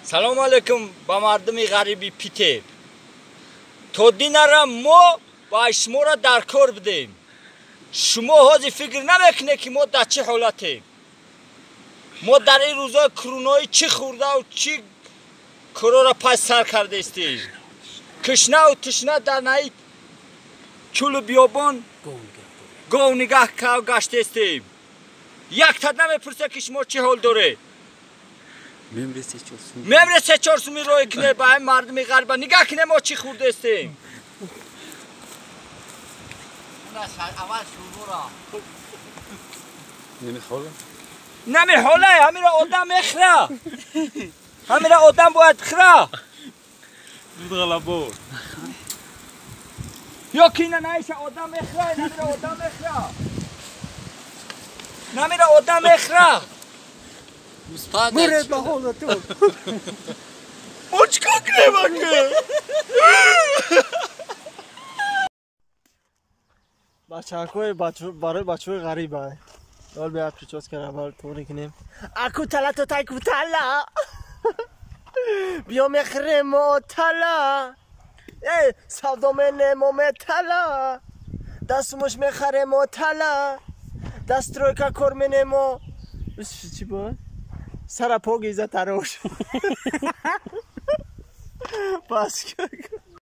Салом алейкум ба мардуми ғариби Питер. То динара мо ба шуморо дар кор будем. Шумо ҳозир фикр намекунед, ки мо дар чӣ ҳолатем. Мо дар ин рӯзҳои куруноӣ чӣ хӯрдаву чӣ корора пас сар кардаистем. Кишнаву тишна дар наи чӯлу биёбон гов нигаҳ гаштаистем. Якта намепурсед, ки шумо чӣ ҳол доред. Мемре се-чор суми роҳӣ кунед ба ҳамин мардуми ғариба. Нигаҳ кунед, мо чӣ хӯрдаистем. Намехола, ҳамира одам мехӯра. Ҳамира одам бояд хӯра. Ё ки ина наиша одам мехӯра, намира одам мехӯра. Намира одам мехӯра. Муред ба ҳолату. Мо чӣ кор кунем ака? Бачаҳакои барои бачаҳои ғариба. Ҳол биё прическа ро аввал туғри кунем. Аку тала то тай кутала. Биё мехӯрем тала. Э, савдо менемо метала. Дастмуш мехаремо тала. Дастройка кор менемо. Чӣ буд? Сара погиза тарош. Пас.